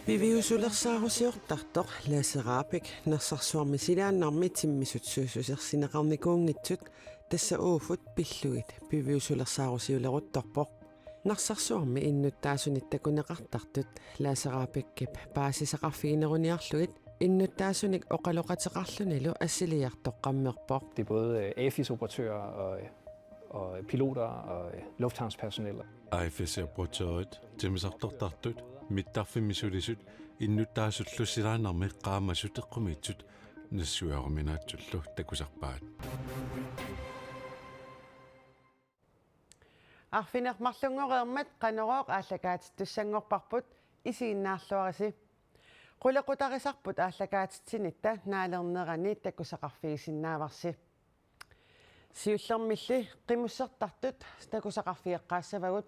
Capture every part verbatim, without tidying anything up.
Piviusulersaarusiortartoq Lasse Rahbek Narsarsuarmi silaannarmi timmisut suussusersineqarnikuunngitsut, tassa uufut pillugit piviusulersaarusiuleruttorpoq. Narsarsuarmi innuttaasunit takuneqartartut Lasse Rahbekip paasisaqarfigineruniarlugit innuttaasunik oqaloqateqarlunilu assiliartoqqammerpoq. Det er både øh, AFIS-operatører og, og piloter og øh, lufthavnspersonel. AFIS-operatørit, timmisartortartut, mittarfimmi sulisut, innuttaasullu silaannarmi qaamasut eqqumiitsut nassuiaruminaatsullu takusarpaat. Arfineq-marlunngoreermat Qanorooq aallakaatittussanngorparput, isiginnaarluarisi. Qulequtarisarput aallakaatitsinitta naalernerani takusaqarfigisinnaavarsi. Siullermilli qimussertartut takusaqarfigeqqaassavagut.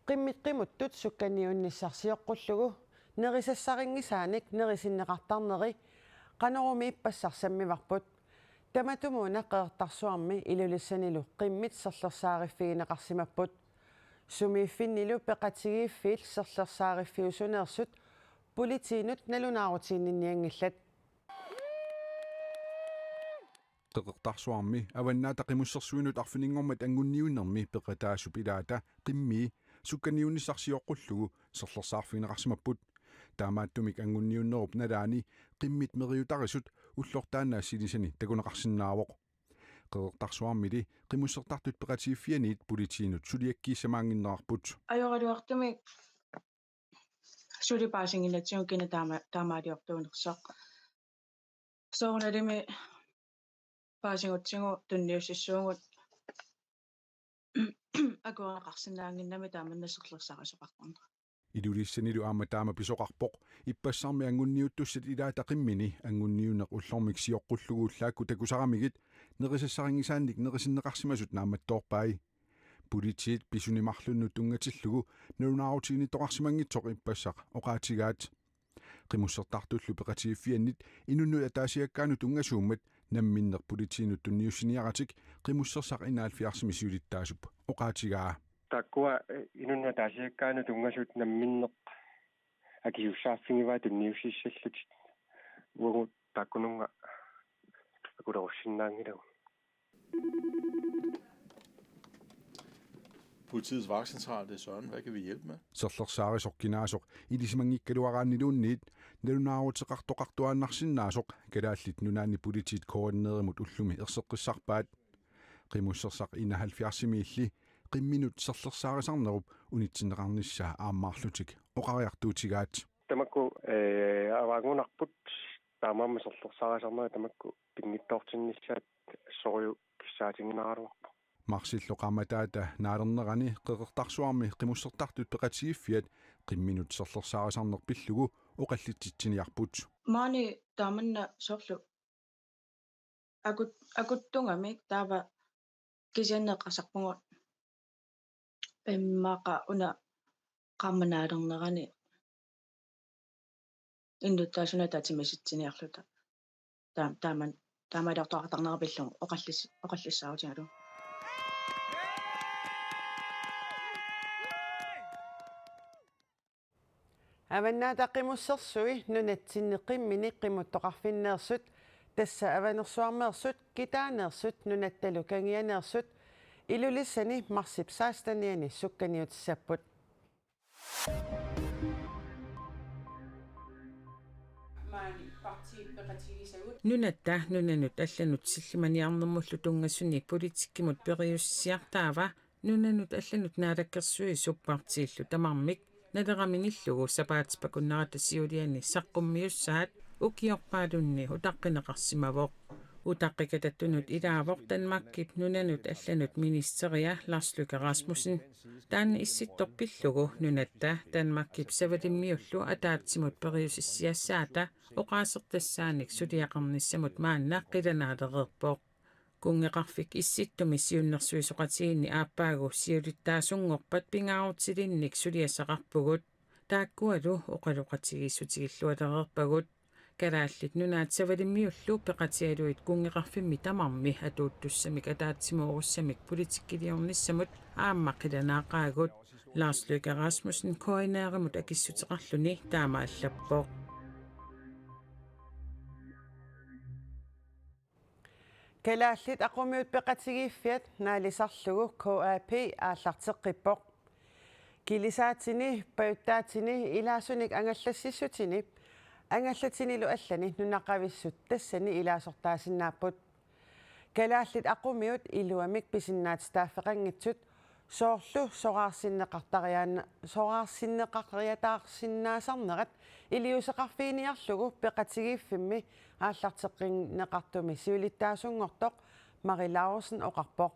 Qimmit qimuttut sukkaniunnissaq sioqqullugu nerisassarinngitsaanik nerisinneqartarneri Qanoroomi ippassaq sammivarput. Tamatumuuna Qeqertarsuarmi Ilulissanilu qimmit serlersaariffigineqarsimapput. Sumiiffinnilu peqatigiiffiit serlersaariffiusuneersut politiinut nalunaarutiginninnianngillat. Qeqertarsuarmi Avannaata Qimussersuinut arfininngormat anngunniunnermi peqataasup ilaata qimmii sukkaniunnissaq sioqqullugu serlersaarfigineqarsimapput. Taamaattumik anngunniunnerup nalaani qimmit meriutarisut ullortaannaasilisani takuneqarsinnaavoq. Qeqertarsuarmili qimussertartut peqatigiiffianiit politiinut suliakkiissamaannginnerarput. Ajoraluartumik suli paasiginngilatsigu kina taama-, taamaaliortuunersoq. Soorunalimi paasigutsigu tunniussissuugut akuerineqarsinnaannginnami taamanna serlersaarisoqartarnera. Ilulissanilu aamma taama pisoqarpoq. Ippassarmi anngunniuttussat ilaata qimmini anngunniunneq ullormik sioqqullugu ullaakkut takusaramigit nerisassarinngitsaannik nerisinneqarsimasut naammattoorpai. Politiit pisuni marlunnut tunngatillugu nalunaarutiginnittoqarsimanngitsoq ippassaq oqaatigaat. Qimussertartullu peqatigiiffiannit inunnut ataasiakkaanut tunngasuummat namminneq politiinut tunniussiniaratik qimussersaq enoghalvfjerdsimi siulittaasup oqaatigaa. Taakkua, eh, inunnut ataasiakkaanut tunngasuut namminneq akisussaaffigivaat tunniussissallutik. Uagut taakkununnga akulerussinnaanngilagut. Politiets vagtcentral, det er Søren. Hvad kan vi hjælpe med? Serlersaarisoq kinaasoq ilisimanngikkaluaraanniluunniit nalunaaruteqartoqartuaannarsinnaasoq Kalaallit Nunaanni Politiit K N R-imut ullumi erseqqissarpaat. Qimussersaq enoghalvfjerdsimiilli qimminut serlersaarisarnerup unitsinneqarnissaa aammaarlutik oqariartuutigaat. Tamakku, eh, avaanngunarput taamaammat serlersaarisarnerit tamakku pinngitsoortinnissaat assorujuk kissaatiginaraluarpoq. Marsillu qaammataata naalernerani Qeqertarsuarmi qimussertartut peqatigiiffiat qimminut serlersaarisarneq pillugu oqallitsitsiniarput. Maani taamanna soorlu akut-, akuttungamik taava kisianni eqqarsarpugut immaqa una qaammat naalernerani innuttaasunut ataatsimisitsiniarluta. Taam-, taaman-, taamaaliortoqartarnera pillugu oqallis-, oqallissaarutigalugu. Avannaata Qimussersui nunatsinni qimmini qimuttoqarfinneersut, tassa Avanersuarmeersut, Kitaaneersut, Nunattalu Kangianeersut, Ilulissani marsip sekstenianni sukkaniutissapput. Nunatta nunanut allanut sillimaniarnermullu tunngasunik politikkimut periusissiartaava nunanut allanut naalakkersuisup partiillu tamarmik Naleraq minillugu sapaatip akunnerata siuliani saqqummiussaat ukiorpaalunni utaqqineqarsimavoq. Utaqqikatattunut ilaavoq Danmarkip nunanut allanut ministeria Lars Løkke Rasmussen. Taanna issittoq pillugu nunatta Danmarkip savalimmiullu ataatsimut periusissiassaata oqaasertassaanik suliaqarnissamut maanna qilanaalereerpoq. Kunngeqarfik issittumi siunnersuisoqatigiinni aappaagu siulittaasunngorpat pingaarutilinnik suliassaqarpugut. Taakkualu oqaloqatigiissutigillualereerpagut. Kalaallit Nunaat Savalimmiullu peqatigalugit kunngeqarfimmi tamarmi atuuttussamik ataatsimoorussamik politikkiliornissamut aamma qilanaaqaagut. Lars Løkke Rasmussen K N R-imut akissuteqarluni taama allappoq. Kalaallit Aqumiut peqatigiiffiat naalisarlugu K A P aallarteqqippoq. Kilisaatini, pajuttaatsini, ilaasunik angallassissutini, angallatinilu allani nunaqavissut tassani ilaasortaasinnaapput. Kalaallit Aqumiut iluamik pisinnaatitaaffeqanngitsut soorlu soraarsinneqartariaanna-, soraarsinneqariataarsinnaasarnerat iliuuseqarfiginiarlugu peqatigiiffimmi aallarteqqinneqartumi siulittaasunngortoq Mari Laursen oqarpoq.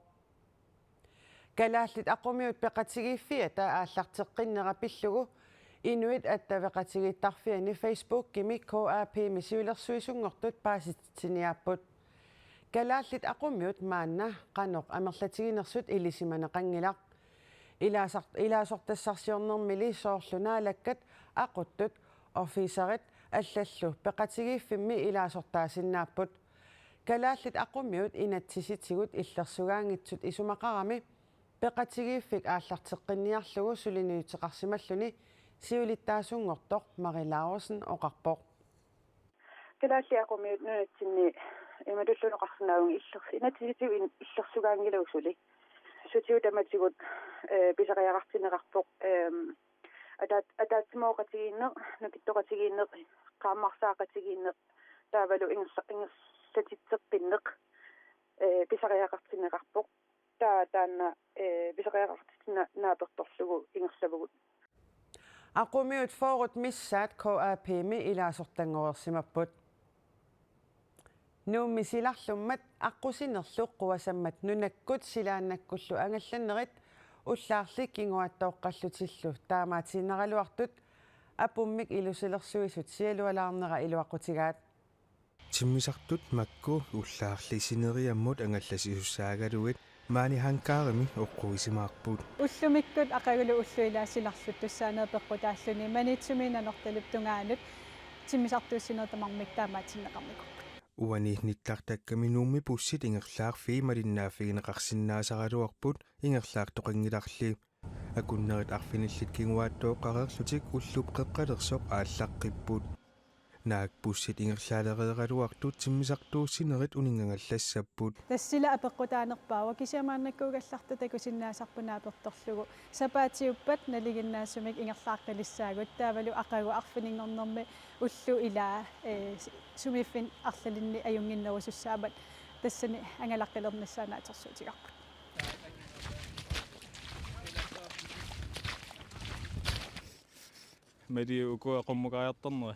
Kalaallit Aqumiut peqatigiiffiata aallarteqqinnera pillugu Inuit Attaveqatigiittarfianni Facebookimi K A P-mi siulersuisunngortut paasititsiniaapput. Kalaallit Aqumiut maanna qanoq amerlatiginersut ilisimaneqanngilaq. Ilaasart-, ilaasortassarsiornermili soorlu naalakkat, aquttut, officerit allallu peqatigiiffimmi ilaasortaasinnaapput. Kalaallit Aqumiut inatsisitigut illersugaanngitsut isumaqarami peqatigiiffik aallarteqqinniarlugu suliniuteqarsimalluni siulittaasunngortoq Mari Laursen oqarpoq. Kalaallit Aqumiut nunatsinni imatulluunniit oqarsinnaavunga illers-, inatsisitigut in-, illersugaanngillat suli. Sutigut tamatigut, eh, pisariaqartinneqarpoq, ehm, ataat-, ataatsimooqatigiinneq, nukittoqatigiinneq, qaammarsaaqatigiinneq, taavalu ingerla-, ingerlatitseqqiineq, eh, pisariaqartinneqarpoq. Taa-, taanna, eh, pisariaqartitsineq naapertorlugu ingerlavugut. Aqumiut fyrret missaat K A P-mi ilaasortanngoreersimapput. Nuummi silarlummat aqqusinerlu quasammat nunakkut silaannakkullu angallannerit ullaarli kinguaattooqqallutillu taamaatiinnaraluartut apummik ilusilersuisut sialualaarnera iluaqutigaat. Timmisartut makku ullaarli sineriammut angallassisussaagaluit maani hangarimi oqquisimaarput. Ullumikkut aqagulu ullut ilaat silarluttut tussaaneq peqqutaalluni Maniitsumi Nanortalup tungaanut timmisartuussinerit tamarmik taamaatinneqarnikuupput. Uani nittartakkami Nuummi bussit ingerlaarfii malinnaaffigineqarsinnaasaraluarput ingerlaartoqanngilarli. Akunnerit arfinillit kinguaattooqqareerlutik ullup qeqqalersoq aallaqqipput. Naak bussit ingerlaalereeraluartut timmisartuussinerit uninngangallassapput. Tassa sila apeqqutaanerpaavoq kisianni maannakkuugallartoq takusinnaasarpoq naapertorlugu. Sapaatiuppat nalinginnaasumik ingerlaaqqilissaagut taavalu aqagu arfininngornermi ullut ilaat, eh, sumiiffinni arlalinni ajunnginnerusussaammat tassani angalaqqilernissaa naatsorsuutigaarput. Mali uku aqummukariartornera.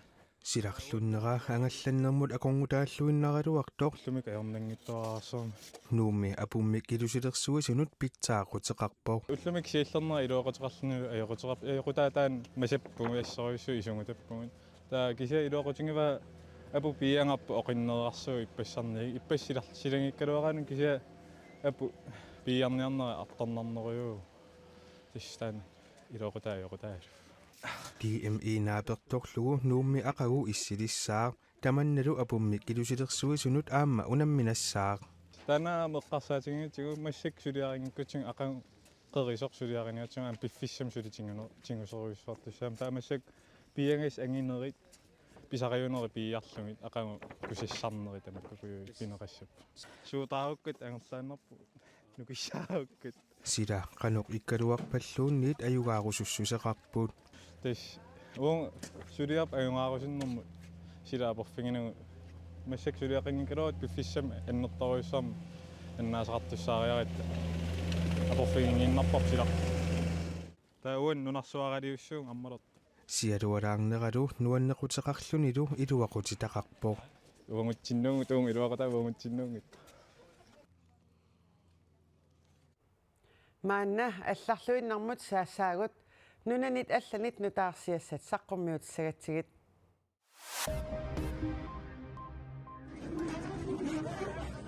Silarlunnera angallannermut akornutaalluinnaraluartoq. Ullumi ajornanngitsuararsuarmi. Nuummi apummik ilusilersuisunut pitsaaquteqarpoq. Ullumi siallernera iluaquteqarluni ajoquteqarp-, ajoqutaa taanna masappugut assorujussuaq isugutappugut. Taava kisianni iluaqutigivaa apup piiagarput oqinnereersuuvoq ippassarnit. Ippassaq silar-, silagiikkaluaraanni kisianni apup piiarniarnera artornarnerujuuvoq. Tassa taanna iluaqutaa ajoqutaalu. D M E naapertorlugu Nuummi aqagu issilissaaq. Tamannalu apummik ilusilersuisunut aamma unamminassaaq. Taanna eqqarsaatiginngitsugut massakkut suliarinngikkutsigit aqagu qerisoq suliariniartigu aamma piffissami suli tigunu-, tiguserujussuartussaammat. Taava massakkut piiagassat anginerit pisariunerit piiarlugit aqagu kusassarnerit tamakkuupput pineqassapput. Suutaarukkut angerlaannarpugut. Nukissaarukkut. Sila qanoq ikkaluarpalluunniit ajugaarusussuseqarput. Tassa uagut suliap ajugaarusunnermut sila aporfiginagu massakkut suliaqanngikkaluarutta piffissami annertoorujussuarmik annaasaqartussaariaratta aporfiginngiinnarparput sila. Taava uani nunarsuaraliussuugut ammalortoq. Sialualaarneralu nuannequteqarlunilu iluaqutitaqarpoq. Uagutsinnuugut, uagut iluaqutaa uagutsinnuugut. Maanna allarluinnarmut saassaagut, nunanit allanit nutaarsiassat saqqummiutissagatsigit.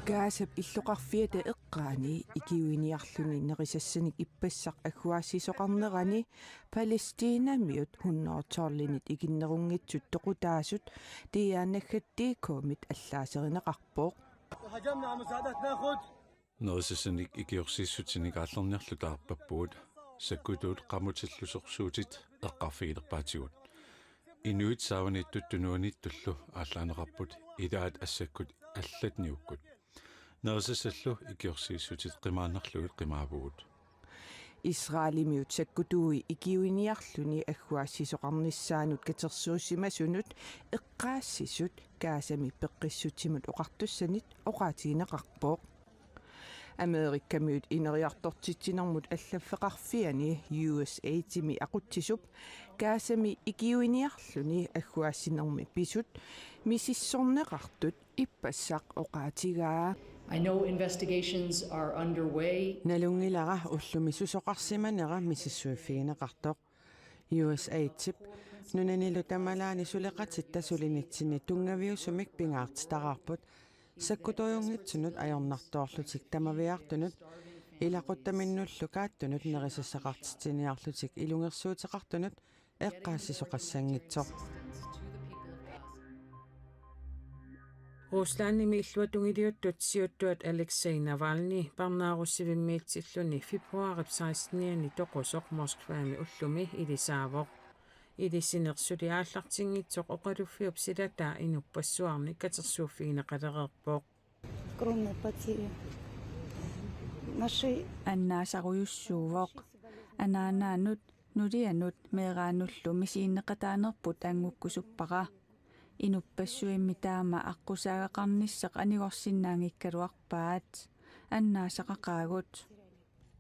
Gazap illoqarfiata eqqaani ikiuiniarluni nerisassanik ippassaq agguaassisoqarnerani Palæstinamiut hundrede tolvinit ikinnerunngitsut toqutaasut D R naggat D K-mit allaaserineqarpoq. Nerisassanik ikiorsiissutinik aallerniarluta arpappugut, sakkutuut qamutillusorsuutit eqqarfigilerpaatigut. Inuit saavaniittut tunuaniittullu aallaaneqarput ilaat assakkut allat niukkut. Nerisassallu ikiorsiissutit qimaannarlugit qimaavugut. Israelimiut sakkutuui ikiuiniarluni agguaassisoqarnissaanut katersuussimasunut eqqaassisut Gazami peqqissutsimut oqartussanit oqaatigineqarpoq. Amerikamiut ineriartortitsinermut allaffeqarfiani U S A-timi aqutsisup Gazami ikiuiniarluni agguaassinermi pisut misissorneqartut ippassaq oqaatigaa. I know investigations are underway. Nalunngilara ullumi susoqarsimanera misissuiffigineqartoq. U S A-tip nunanilu tamalaani suleqatitta sulinitsinni tunngaviusumik pingaartitaraarput, sakkutuujunngitsunut ajornartoorlutik tamaviaartunut ilaquttaminnullu kaattunut nerisassaqartitsiniarlutik ilungersuuteqartunut eqqaassisoqassanngitsoq. Ruslandimi illuatungiliuttut siuttuat Alexei Navalny parnaarussivimmiitsilluni februaarip sekstenianni toqusoq Moskvami ullumi ilisaavoq. Ilisineq suli aallartinngitsoq oqaluffiup silataa inuppassuarnik katersuuffigineqalereerpoq. Огромная потеря нашей. Annaasarujussuuvoq. Anaanaanut, nulianut meeraanullu misiginneqataanerput anngukkusuppara. Inuppassuimmi taama aqqusaagaqarnissaq anigorsinnaanngikkaluarpaat. Annaasaqaqaagut.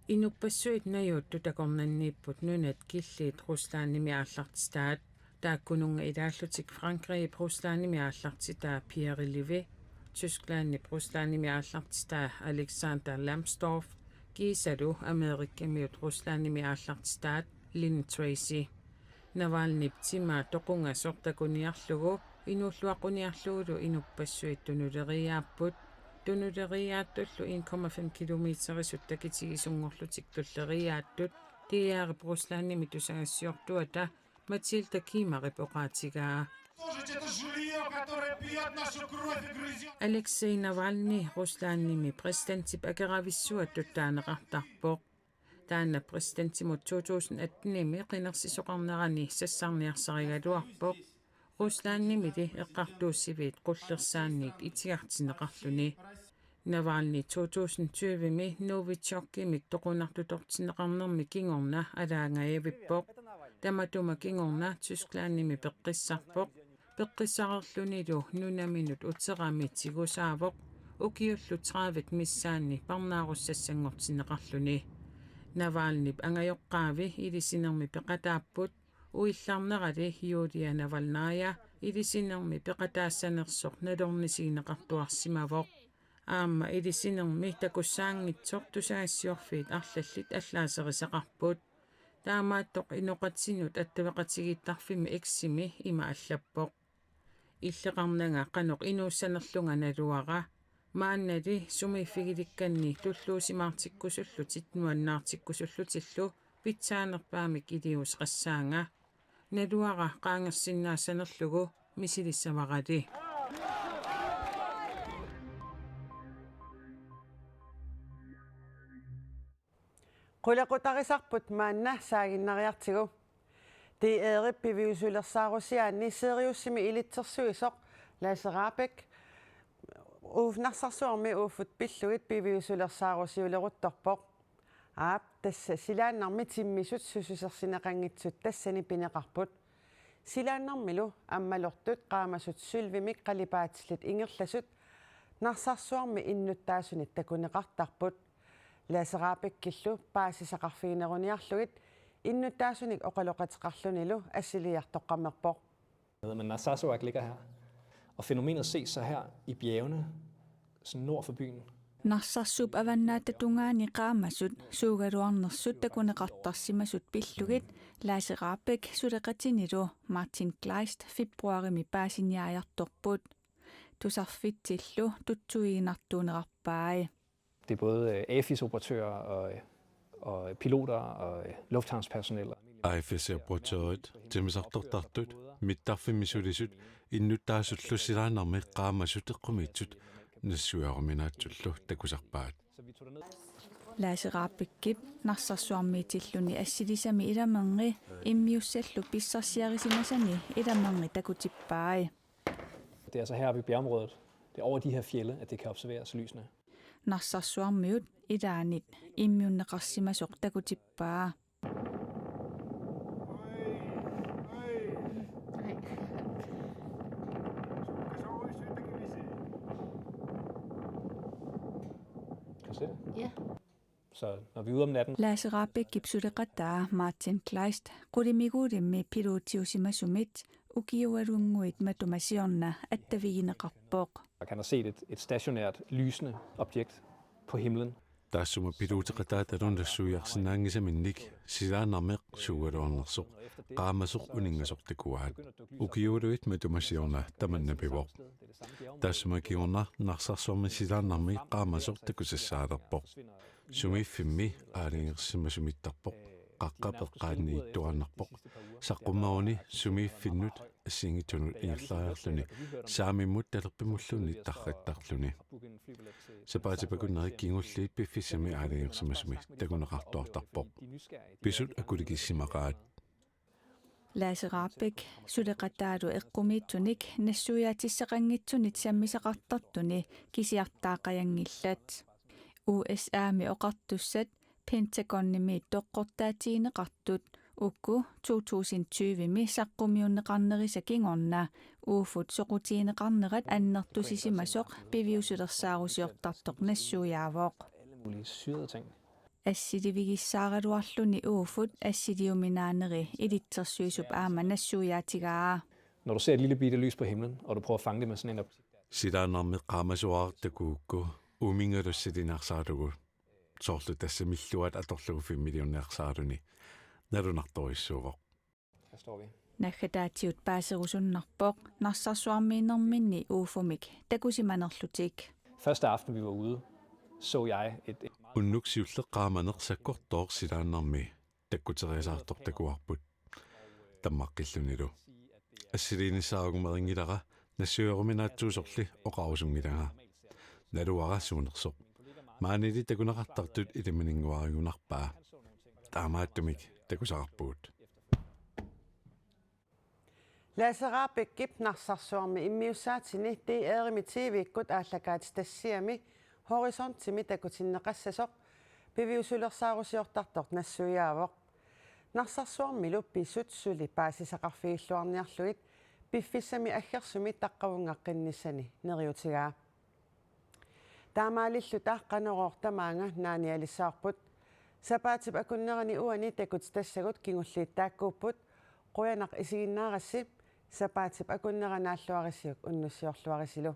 Inuppassuit najuuttut takornanniipput nunat killiit Ruslandimi aallartitaat. Taakkununnga ilaallutik Frankrigip Ruslandimi aallartitaa Pierre Levy, Tysklandip Ruslandimi aallartitaa Alexander Lambsdorff, kiisalu Amerikamiut Ruslandimi aallartitaat Lynn Tracy. Navalnyp timaa toqungasoq takuniarlugu inuulluaqquniarlugulu inuppassuit tunuleriiaapput. Tunuleriiaattullu en komma fem kilometerisut takitigisunngorlutik tulleriiaattut D R-ip Ruslandimi tusagassiortuata Matilda Kiimarip oqaatigaa. Alexei Navalny Ruslandimi præsidentip akeravissuatut taaneqartarpoq. Taanna præsidentimut to tusind attenimi qinersisoqarnerani sassarniarsarigaluarpoq. Ruslandimili eqqartuussiviit qullersaanniit itigartinneqarluni. Navalny to tusind tyvemi Novichokimik toqunartutortinneqarnermi kingorna alaangajavippoq. Tamatuma kingorna Tysklandimi peqqissarpoq. Peqqissareerlunilu nunaminut uterami tigusaavoq ukiullu tredivet missaanni parnaarussassanngortinneqarluni. Navalnyp angajoqqaavi ilisinermi peqataapput, uillarnerali Julia Navalnaya ilisinermi peqataassanersoq nalornisigineqartuarsimavoq. Aamma ilisinermi takussaanngitsoq tusagassiorfiit arlallit allaaserisaqarput. Taamaattoq inoqatinut attaveqatigiittarfimmi X-imi ima allappoq: Illeqarnanga qanoq inuussanerlunga naluara. Maannali sumiiffigilikkanni tulluusimaartikkusullutit nuannaartikkusullutillu pitsaanerpaamik iliuuseqassaanga. Naluara qaangersinnaassanerlugu, misilissavarali. Qulequtarisarput maanna saaginnariartigu. D R-ip piviusulersaarusiaanni Siriusimi ilitsersuisoq Lasse Rahbek Uuf Narsarsuarmi uagut pillugit piviusulersaarusiuleruttorpoq. Aap, tassa silaannarmi timmisut sususersineqanngitsut tassani pineqarput. Silaannarmilu ammalortut qaamasut sølvimik qalipaatillit ingerlasut Narsarsuarmi innuttaasunit takuneqartarput. Lasse Rahbekillu paasisaqarfigineruniarlugit innuttaasunik oqaloqateqarlunilu assiliiartoqqammerpoq. Men Narsarsuaq ligger her. Og fænomenet ses så her i bjergene, sådan nord for byen. Narsarsuup avannaata tungaani qaamasut suugaluarnersut takuneqartarsimasut pillugit Lasse Rahbek suleqatinilu Martin Kleist februarimi paasiniaajartorput. tusarfitsillu tutsuiginartuunerarpai. Det er både øh, AFIS-operatører og, og piloter og øh, lufthavnspersonel. AFIS-operatørit, timmisartortartut, mittarfimmi sulisut, innuttaasullu silaannarmi qaamasut eqqumiitsut nassuiaruminaatsullu takusarpaat. Lasse Rahbekip Narsarsuarmiitilluni assilisami ilamerngi immiussallu pissarsiarisimasani ilamerngi takutippai. Det er altså her i bjergområdet. Det er over de her fjelde, at det kan observeres lysene. Narsarsuarmiut ilaanit immiunneqarsimasoq takutippaa. Kan du se det? Ja. Så når vi er ude om natten. Lasse Rahbekip suleqataa Martin Kleist qulimiguulimmi pilotiusimasumit ukiualunnguit matuma siorna attavigineqarpoq. Han har set et, et stationært lysende objekt på himlen. Taassuma piloteqataatalu nassuiarsinnaanngisaminnik silaannarmeq suugaluarnersoq qaamasoq uninngasoq takuaat. Ukiualuit matuma siorna tamanna pivoq. Taassuma kingorna Narsarsuarmi silaannarmi qaamasoq takusassaalerpoq. Sumiiffimmi aalajangersisimasumittarpoq. Qaqqap eqqaaniittuaannarpoq. Saqqummeruni sumiiffinnut assigiinngitsunut ingerlariarluni saamimmut talerpimulluunniit tarrattarluni. Sapaatip akunneri kingulliit piffissami aalajangersimasumi takuneqartuartarpoq. Pisut akulikissimaqaat. Lasse Rahbek suleqataalu eqqumiitsunik nassuiaatissaqanngitsunit sammisaqartartuni kisiartaaqajanngillat. U S A-mi oqartussat Pentagonimi toqqortaatigineqartut uku to tusind tyve-mi saqqummiunneqarnerisa kingorna U F-ot soqutigineqarnerat annertusisimasoq piviusulersaarusiortartoq nassuiaavoq. Alle mulige syrede ting. Assilivigissaaraluarluni U F-ot assiliuminaaneri ilitsersuisup aamma nassuiaatigaa. Når du ser et lille bitte lys på himlen, og du prøver at fange det med sådan en optik. Silaannarmi qaamasuaraq takuukku uuminngalu assiliinnarsaralugu. Soorlu tassa milluat atorlugu filmiliorniarsaraluni nalunartorujussuuvoq. Her står vi. Naggataatigut paaserusunnarpoq Narsarsuarmiinnerminni U F-omik takusimanerlutik. Første aften vi var ude, så jeg et, et Unnuk siulleq qaamaneq sakkortooq silaannarmi takkuteriasaartoq takuarput. Tammaqqillunilu. Assiliinissaarunngilara nassuiaruminaatsuusorli oqarusunngilanga. Naluara suunersoq. Maanili takuneqartartut ilimaninnguarigunarpaa. Taamaattumik takusaqarpugut. Lasse Rahbekip Narsarsuarmi immiussaatini D R-imi T V-kkut aallakaatitassiami Horisontimi takutinneqassasoq piviusulersaarusiortartoq nassuiaavoq. Narsarsuarmilu pisut suli paasisaqarfigilluarniarlugit piffissami aggersumi taqqavunngaqqinnissanni neriutigaa. Taamaalilluta Qanorooq tamaanga naanialissavarput. Sapaatip akunnerani uani takutitassagut kingulliit taakkuupput. Qujanaq isiginnaarassi. Sapaatip akunnera naalluarisiuk unnussiorluarisilu.